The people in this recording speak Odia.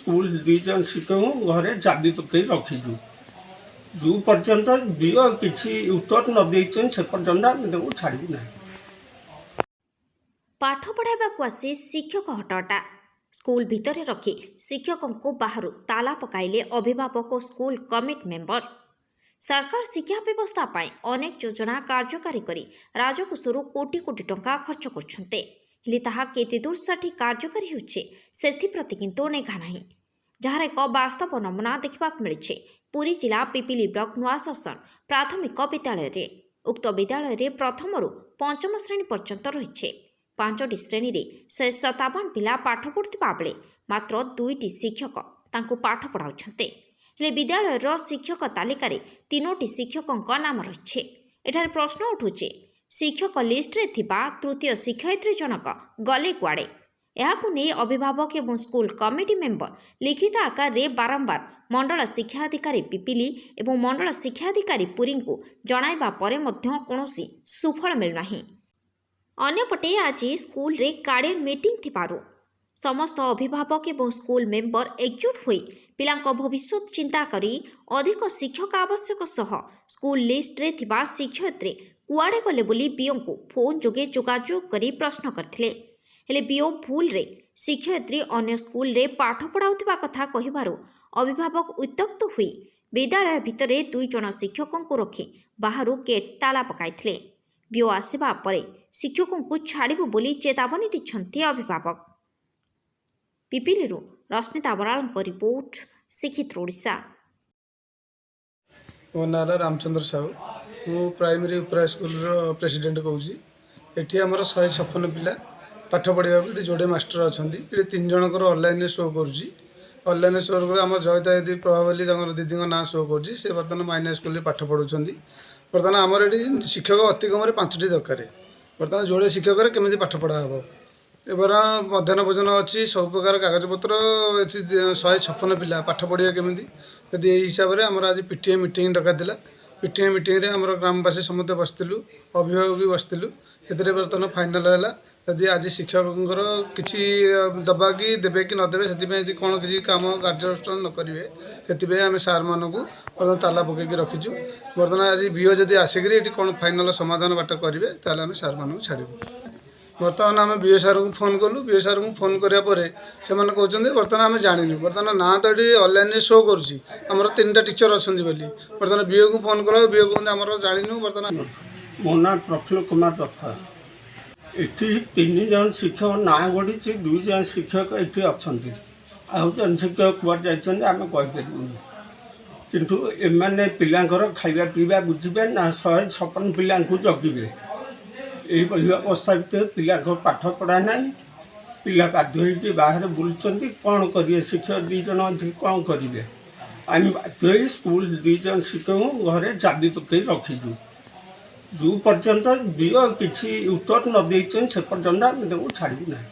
ସ୍କୁଲ 2 ଜଣ ଶିକ୍ଷକଙ୍କୁ ଘରେ ଚାବି ପକାଇ ରଖିଛୁ। ଯେଉଁ ପର୍ଯ୍ୟନ୍ତ ବିଓ କିଛି ଉତ୍ତର ନ ଦେଇଛନ୍ତି, ସେ ପର୍ଯ୍ୟନ୍ତ ଆମେ ତାଙ୍କୁ ଛାଡ଼ିବୁ ନାହିଁ। ପାଠ ପଢ଼ାଇବାକୁ ଆସି ଶିକ୍ଷକ ହଟହଟା। ସ୍କୁଲ ଭିତରେ ରଖି ଶିକ୍ଷକଙ୍କୁ ବାହାରୁ ତାଲା ପକାଇଲେ ଅଭିଭାବକ ଓ ସ୍କୁଲ କମିଟି ମେମ୍ବର। ସରକାର ଶିକ୍ଷା ବ୍ୟବସ୍ଥା ପାଇଁ ଅନେକ ଯୋଜନା କାର୍ଯ୍ୟକାରୀ କରି ରାଜକୋଷରୁ କୋଟି କୋଟି ଟଙ୍କା ଖର୍ଚ୍ଚ କରୁଛନ୍ତି। ହେଲେ ତାହା କେତେ ଦୂର ସଠିକ୍ କାର୍ଯ୍ୟକାରୀ ହେଉଛି, ସେଥିପ୍ରତି କିନ୍ତୁ ନିଘା ନାହିଁ। ଯାହାର ଏକ ବାସ୍ତବ ନମୁନା ଦେଖିବାକୁ ମିଳିଛି ପୁରୀ ଜିଲ୍ଲା ପିପିଲି ବ୍ଲକ ନୂଆଶାସନ ପ୍ରାଥମିକ ବିଦ୍ୟାଳୟରେ। ଉକ୍ତ ବିଦ୍ୟାଳୟରେ ପ୍ରଥମରୁ ପଞ୍ଚମ ଶ୍ରେଣୀ ପର୍ଯ୍ୟନ୍ତ ରହିଛି। ପାଞ୍ଚଟି ଶ୍ରେଣୀରେ 157 ପିଲା ପାଠ ପଢ଼ୁଥିବା ବେଳେ ମାତ୍ର ଦୁଇଟି ଶିକ୍ଷକ ତାଙ୍କୁ ପାଠ ପଢ଼ାଉଛନ୍ତି। ହେଲେ ବିଦ୍ୟାଳୟର ଶିକ୍ଷକ ତାଲିକାରେ ତିନୋଟି ଶିକ୍ଷକଙ୍କ ନାମ ରହିଛି। ଏଠାରେ ପ୍ରଶ୍ନ ଉଠୁଛି, ଶିକ୍ଷକ ଲିଷ୍ଟରେ ଥିବା ତୃତୀୟ ଶିକ୍ଷୟିତ୍ରୀ ଜଣକ ଗଲେ କୁଆଡ଼େ? ଏହାକୁ ନେଇ ଅଭିଭାବକ ଏବଂ ସ୍କୁଲ କମିଟି ମେମ୍ବର ଲିଖିତ ଆକାରରେ ବାରମ୍ବାର ମଣ୍ଡଳ ଶିକ୍ଷାଧିକାରୀ ପିପିଲି ଏବଂ ମଣ୍ଡଳ ଶିକ୍ଷାଧିକାରୀ ପୁରୀଙ୍କୁ ଜଣାଇବା ପରେ ମଧ୍ୟ କୌଣସି ସୁଫଳ ମିଳୁନାହିଁ। ଅନ୍ୟପଟେ ଆଜି ସ୍କୁଲରେ ଗାର୍ଡ଼ିଆନ୍ ମିଟିଂ ଥିବାରୁ ସମସ୍ତ ଅଭିଭାବକ ଏବଂ ସ୍କୁଲ ମେମ୍ବର ଏକଜୁଟ ହୋଇ ପିଲାଙ୍କ ଭବିଷ୍ୟତ ଚିନ୍ତା କରି ଅଧିକ ଶିକ୍ଷକ ଆବଶ୍ୟକ ସହ ସ୍କୁଲ ଲିଷ୍ଟରେ ଥିବା ଶିକ୍ଷୟିତ୍ରୀ କୁଆଡ଼େ ଗଲେ ବୋଲି ବିଓଙ୍କୁ ଫୋନ୍ ଯୋଗେ ଯୋଗାଯୋଗ କରି ପ୍ରଶ୍ନ କରିଥିଲେ। ହେଲେ ବିଓ ଭୁଲରେ ଶିକ୍ଷୟିତ୍ରୀ ଅନ୍ୟ ସ୍କୁଲରେ ପାଠ ପଢ଼ାଉଥିବା କଥା କହିବାରୁ ଅଭିଭାବକ ଉତ୍ତ୍ୟକ୍ତ ହୋଇ ବିଦ୍ୟାଳୟ ଭିତରେ 2 ଜଣ ଶିକ୍ଷକଙ୍କୁ ରଖି ବାହାରୁ ଗେଟ୍ ତାଲା ପକାଇଥିଲେ। ବିଓ ଆସିବା ପରେ ଶିକ୍ଷକଙ୍କୁ ଛାଡ଼ିବୁ ବୋଲି ଚେତାବନୀ ଦେଇଛନ୍ତି ଅଭିଭାବକ। ପିପିଲିରୁ ରଶ୍ମିତା ବରାଳଙ୍କ ରିପୋର୍ଟ, ଶିକ୍ଷିତ ଓଡ଼ିଶା। ମୋ ନାଁ ହେଲା ରାମଚନ୍ଦ୍ର ସାହୁ। ମୁଁ ପ୍ରାଇମେରୀ ଉପରା ସ୍କୁଲର ପ୍ରେସିଡେଣ୍ଟ କହୁଛି। ଏଠି ଆମର 156 ପିଲା ପାଠ ପଢ଼ିବାକୁ। ଏଠି ଯୋଡ଼େ ମାଷ୍ଟର ଅଛନ୍ତି। ଏଠି ତିନି ଜଣଙ୍କର ଅନଲାଇନରେ ଶୋ କରୁଛି। ଅନଲାଇନରେ ଶୋ କରି ଆମର ଜୟିତା ଦିଦି ପ୍ରଭା ବୋଲି ତାଙ୍କର ଦିଦିଙ୍କ ନାଁ ଶୋ କରୁଛି। ସେ ବର୍ତ୍ତମାନ ମାଇନର ସ୍କୁଲରେ ପାଠ ପଢ଼ୁଛନ୍ତି। ବର୍ତ୍ତମାନ ଆମର ଏଠି ଶିକ୍ଷକ ଅତି କମରେ ପାଞ୍ଚଟି ଦରକାର। ବର୍ତ୍ତମାନ ଯୋଡ଼େ ଶିକ୍ଷକରେ କେମିତି ପାଠ ପଢ଼ା ହେବ? ଏବାର ମଧ୍ୟାହ୍ନ ଭୋଜନ ଅଛି, ସବୁ ପ୍ରକାର କାଗଜପତ୍ର ଏଠି। 156 ପିଲା ପାଠ ପଢ଼ିବେ କେମିତି? ଯଦି ଏଇ ହିସାବରେ ଆମର ଆଜି ପିଟିଏ ମିଟିଂ ଡକାଥିଲା। ପିଟିଏ ମିଟିଂରେ ଆମର ଗ୍ରାମବାସୀ ସମସ୍ତେ ବସିଥିଲୁ, ଅଭିଭାବକ ବି ବସିଥିଲୁ। ସେଥିରେ ବର୍ତ୍ତମାନ ଫାଇନାଲ୍ ହେଲା, ଯଦି ଆଜି ଶିକ୍ଷକଙ୍କର କିଛି ଦେବା କି ଦେବେ କି ନ ଦେବେ, ସେଥିପାଇଁ ଯଦି କ'ଣ କିଛି କାମ କାର୍ଯ୍ୟାନୁଷ୍ଠାନ ନ କରିବେ, ସେଥିପାଇଁ ଆମେ ସାର୍ମାନଙ୍କୁ ବର୍ତ୍ତମାନ ତାଲା ପକାଇକି ରଖିଛୁ। ବର୍ତ୍ତମାନ ଆଜି ବିଓ ଯଦି ଆସିକରି ଏଠି କ'ଣ ଫାଇନାଲ୍ ସମାଧାନ ବାଟ କରିବେ, ତାହେଲେ ଆମେ ସାର୍ମାନଙ୍କୁ ଛାଡ଼ିବୁ। ବର୍ତ୍ତମାନ ଆମେ ବିଓ ସାର୍ଙ୍କୁ ଫୋନ୍ କଲୁ। ବିଓ ସାର୍ଙ୍କୁ ଫୋନ୍ କରିବା ପରେ ସେମାନେ କହୁଛନ୍ତି, ବର୍ତ୍ତମାନ ଆମେ ଜାଣିନୁ। ବର୍ତ୍ତମାନ ନାଁ ତ ଏଠି ଅନଲାଇନ୍ରେ ଶୋ କରୁଛି ଆମର ତିନିଟା ଟିଚର୍ ଅଛନ୍ତି ବୋଲି। ବର୍ତ୍ତମାନ ବିଓକୁ ଫୋନ୍ କଲା, ବିଓ କୁହନ୍ତି ଆମର ଜାଣିନୁ ବର୍ତ୍ତମାନ। ମୋ ନାଁ ପ୍ରଫୁଲ୍ଲ କୁମାର ରଥ। ଏଠି ତିନି ଜଣ ଶିକ୍ଷକ ନାଁ ଗଡ଼ିଛି, ଦୁଇ ଜଣ ଶିକ୍ଷକ ଏଠି ଅଛନ୍ତି। ଆଉ ଜଣେ ଶିକ୍ଷକ କୁଆଡ଼େ ଯାଇଛନ୍ତି, ଆମେ କହିପାରିବୁନି। କିନ୍ତୁ ଏମାନେ ପିଲାଙ୍କର ଖାଇବା ପିଇବା ବୁଝିବେ ନା 156 ପିଲାଙ୍କୁ ଜଗିବେ? ଏଇଭଳି ଅବସ୍ଥା ଭିତରେ ପିଲାଙ୍କ ପାଠ ପଢ଼ା ନାହିଁ। ପିଲା ବାଧ୍ୟ ହେଇକି ବାହାରେ ବୁଲୁଛନ୍ତି। କ'ଣ କରିବେ? ଶିକ୍ଷକ 2 ଜଣ ଏଠି କ'ଣ କରିବେ? ଆମେ ବାଧ୍ୟ ହେଇ ସ୍କୁଲ 2 ଜଣ ଶିକ୍ଷକଙ୍କୁ ଘରେ ଚାବି ପକାଇ ରଖିଛୁ। ଯେଉଁ ପର୍ଯ୍ୟନ୍ତ ବିଓ କିଛି ଉତ୍ତର ନ ଦେଇଛନ୍ତି, ସେ ପର୍ଯ୍ୟନ୍ତ ଆମେ ତାଙ୍କୁ ଛାଡ଼ିବୁ ନାହିଁ।